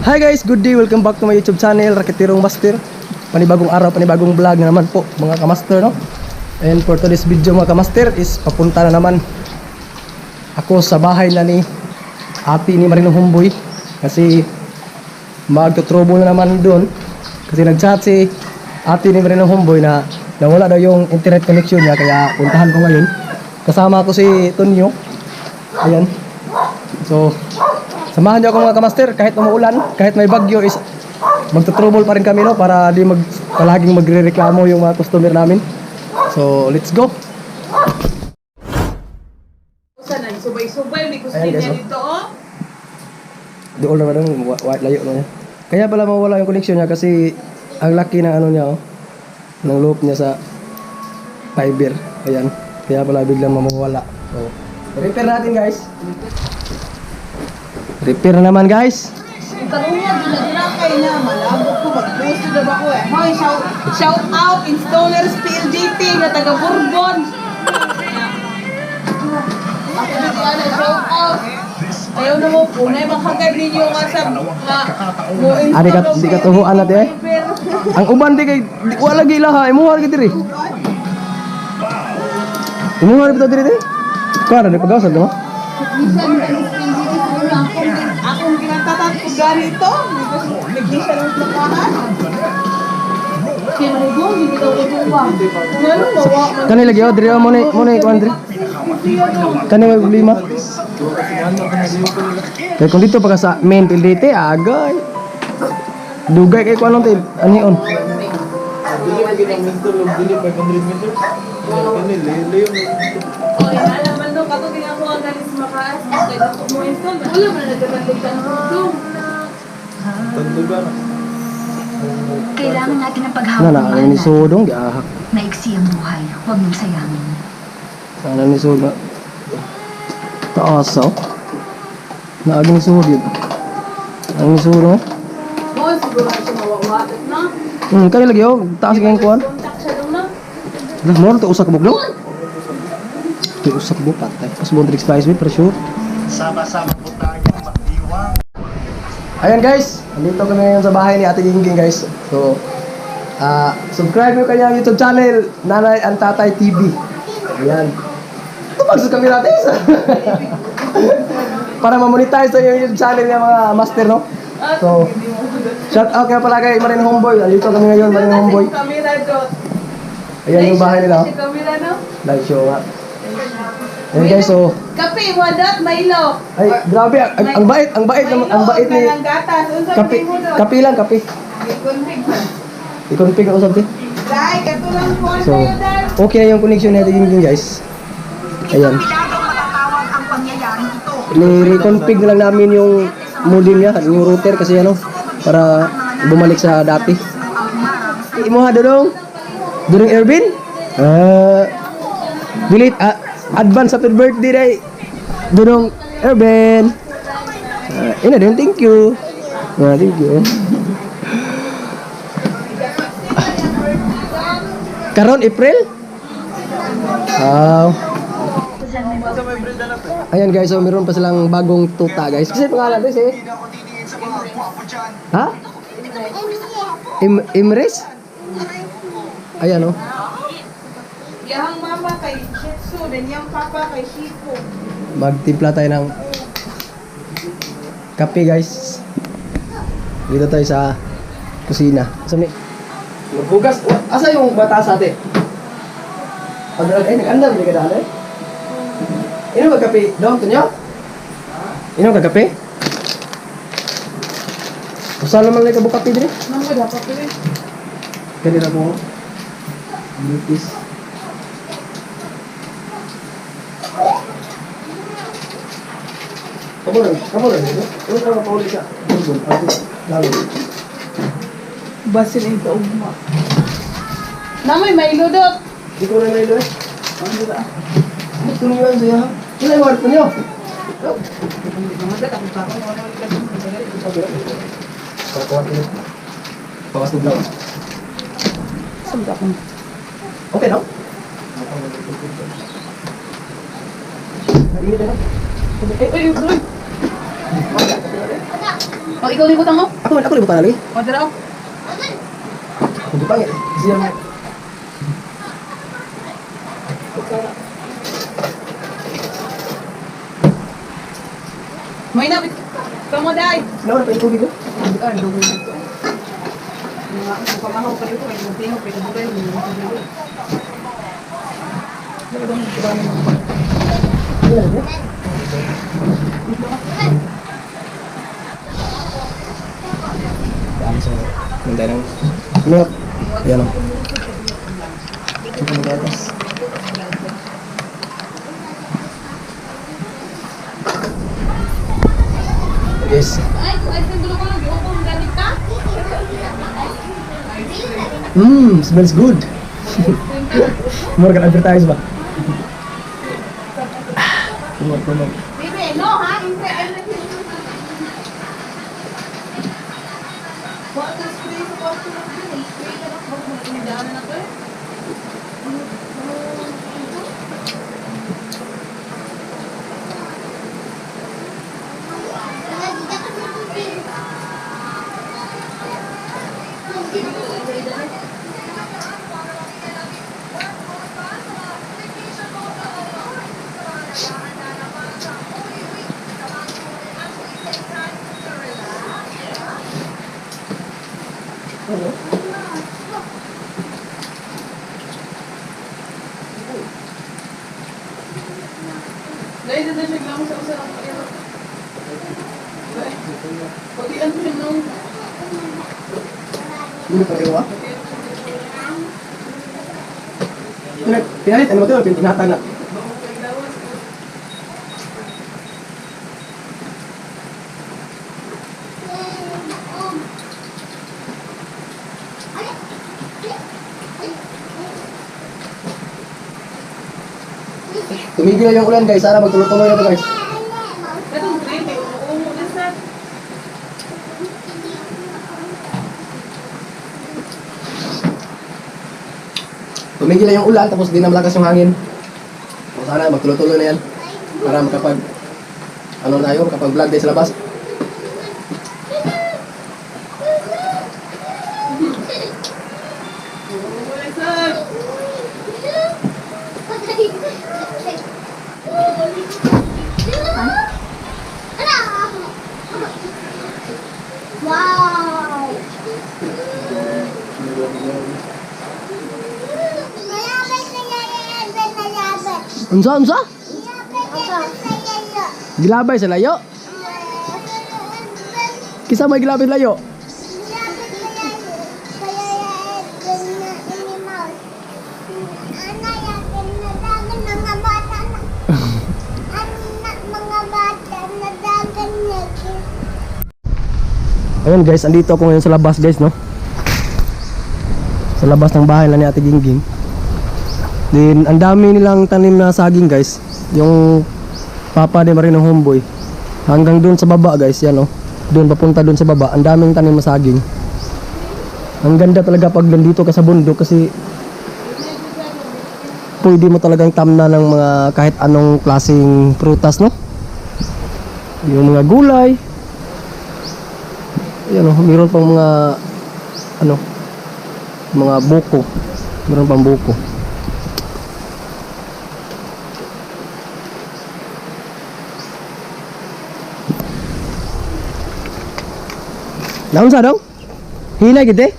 Hi guys, good day. Welcome back to my YouTube channel, Raketerong Master. Panibagong araw, panibagong vlog na naman po, mga kamaster, no? And for today's video, mga kamaster, is papunta na naman ako sa bahay na ni ate ni Marinong Humboy kasi magtutrobo na naman doon kasi nagchat si ate ni Marinong Humboy na nawala daw yung internet connection niya, kaya puntahan ko ngayon. Kasama ko si Tonyo. Ayan. So, samahan niyo ako, mga kamaster, kahit umuulan, kahit may bagyo is magtutrobol pa rin kami, no, para di palaging magrereklamo yung mga customer namin. So, let's go. Usa na subay-subay may Ayan, kusina guys, oh. dito oh. Doon naman doon, layo na niya. Kaya pala mawala yung connection niya kasi ang laki ng ano niya oh, ng loop niya sa fiber. Ayan. Kaya pala biglang mamawala. So, repair natin, guys. Repair na naman, guys. Tarunga dila kay na malabo ko magpuso na ba ko eh. Hoy, shout shout out installers PLDT nga taga Bourbon. Ako dito ana shout out. Ayaw na mo po, na makagad ninyo nga sa nga mo Ah, di ka tuhuan natin eh. Ang uban di kay di, wala lagi ilaha, imuha lagi diri. Imuha lagi diri di. Kuan di pagawasan mo? Bisan ka ni PLDT sa akong ginatatat ko ganito because nagdisa lang sa kahan. Kaya mahigong, hindi daw ko tuwa. Ngano mawa man Kani lagi oh, diri oh, mo ni kuan diri. Kani may problema. Kay kung dito pa ka sa main PLDT, agay. Dugay kay kuan lang tayo, anion. Dili pa kita minto, dili 500 meters. Kani layo. Oh, alam man do kato ginakuha ganis makaas kay dato mo install. Wala man nagkatandog ka ng dugtong. Tandugan. Kailangan natin ang Na paghawak na ng ang ni mahal natin. sudong giahak. Maiksi ang buhay, huwag mong sayangin. Sana ni sud. Taas oh. Naagi ni sud yun. Ang ni sud oh. Mo siguro na siya mawawa na. Kani lagi oh, taas kay kuan. Contact siya dong na. Lah, mo to usa ka buglo. Ito usa ka bug patay. Pas bon tricks spice with for sure. Sama-sama po tayo magdiwang. Ayan guys, andito kami ngayon sa bahay ni Ate Gingging, guys. So, subscribe nyo kanyang YouTube channel, Nanay and Tatay TV. Ayan. Tupag sa kami natin. Para ma-monetize na yung YouTube channel niya, mga master, no? So, shout out kaya pala kay Marin Homeboy. Andito kami ngayon, Marin Homeboy. Kamera dot. Ayan yung bahay nila, oh. Si kamera no. Live show nga. Ayan guys, so, Kape mo dot Milo. Ay, grabe, ang bait, ang bait, ang bait ni Milo, gatas. Unsa Kape, man mo dot? kape lang, kape. I-config man. I-config ako something. Dai, kato lang po So, tayo dai. okay na yung connection natin yun, guys. Ayan. Ni-reconfig na lang namin yung modem niya, yung router kasi ano, para bumalik sa dati. Imuha dodong. Dodong Ervin? Ah, delete, advance happy birthday day. Dodong Ervin. Ina din, thank you. Ah, thank you. Karon April? Wow. Ayan guys, so meron pa silang bagong tuta, guys. Kasi pangalan to si Ha? Imres? Ayan oh. Iyang mama kay Shih Tzu, then iyang papa kay Shih. Magtimpla tayo ng kape, guys. Dito tayo sa kusina. Sa may maghugas. Asa yung bata sa ate? Pag ay nag-andam di ka daan eh. Inom ka kape, Dong, tunyo? Inom ka kape? Usa naman lang ka kape dire. Mama dapat pili. Kanila mo. Nipis. Kamu rin, kamu rin. Ano ka pauli sa Bourbon? Ako, lalo. Basin ay kaugma. Namoy Milo dot. Di ko na Milo eh. Ito niyo ang siya. Wala yung warto niyo. Bawas na. Okay, no? Mainit na. Ay, ay, ay. Oh, ikaw libutan mo? Ako libutan na lagi. O, dara oh. Ako butang eh. Siya mo. May na, kamo dai. Nawala pa yung tubig oh. Ah, dugo dito. Mga pamahaw pa dito, may tingog, may tubig, may tubig. Yan, so, ganda ng milk. Yan o. Ito ng gatas. Guys. Ay, ay, dulo ko lang, giukom ganit ka. Smells good. More kan advertise ba? Kumot, kumot. Baby, no ha? Inte, ay, Water spray sa kwarto lang din. Spray ka lang, baka magtindahan na to eh. Dahil na siya lang sa usa lang kayo. Pati ano siya nung Hindi pa rin wa. Pinalit, ano ba ito? Pinatang na. Tumigil na yung ulan guys. Sana magtuloy-tuloy na to guys. Katong train kay umuumo na sa. Tumigil na yung ulan tapos di na malakas yung hangin. O sana magtuloy-tuloy na yan. Para makapag ano tayo, makapag vlog tayo sa labas. Umuumo na sa. Wow! Unsa unsa? Gilabay sa layo. Kisa may gilabay sa layo. Ayun guys, andito ako ngayon sa labas guys, no? Sa labas ng bahay lang ni Ate Gingging. Then, ang dami nilang tanim na saging guys. Yung papa ni Marino Homeboy. Hanggang dun sa baba guys, yan oh. Dun, papunta dun sa baba. Ang daming tanim na saging. Ang ganda talaga pag nandito ka sa bundok kasi pwede mo talagang tamna ng mga kahit anong klaseng prutas, no? Yung mga gulay. Ayan oh, meron pang mga ano, mga buko. Meron pang buko. Naon sa dong? Hinay gid eh?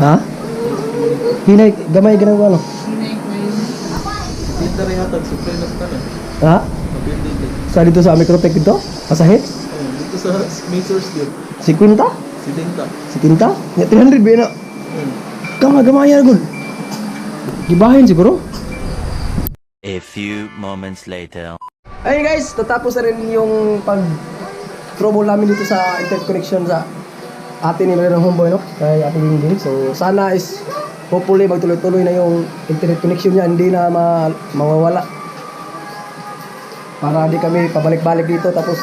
Ha? Hinay gamay ganang ano? Dito rin hatag, supply na sa tanan. Ha? Mabili din. Sa dito sa Microtech dito? Pasahe? Oh, dito sa main source din. 50? 70. 70? Ya, 300 ba yun na? Kama, gamay gud. Gibahin siguro. A few moments later. Ayun guys, tatapos na rin yung pag trouble namin dito sa internet connection sa atin ni Mariano Homeboy, no? Kay Ate Gingging. So, sana is hopefully magtuloy-tuloy na yung internet connection niya, hindi na mawawala. Para di kami pabalik-balik dito tapos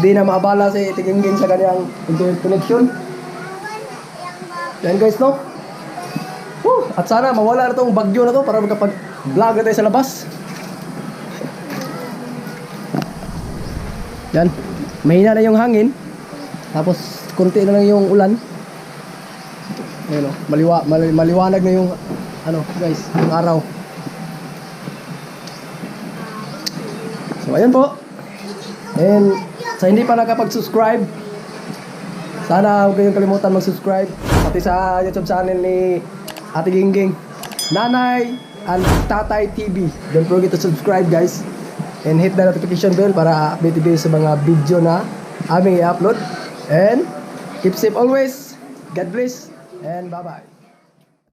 di na maabala si Ate Gingging sa kanyang internet connection. Yan guys, no? Woo! At sana mawala na tong bagyo na to para makapag-vlog na tayo sa labas. Yan. Mahina na yung hangin. Tapos konti na lang yung ulan. Ayun oh, maliwanag na yung ano, guys, yung araw. So ayan po. And sa hindi pa nakapag-subscribe, sana huwag kayong kalimutan mag-subscribe pati sa YouTube channel ni Ate Gingging, Nanay and Tatay TV. Don't forget to subscribe, guys, and hit the notification bell para update kayo sa mga video na aming i-upload. And keep safe always. God bless and bye-bye.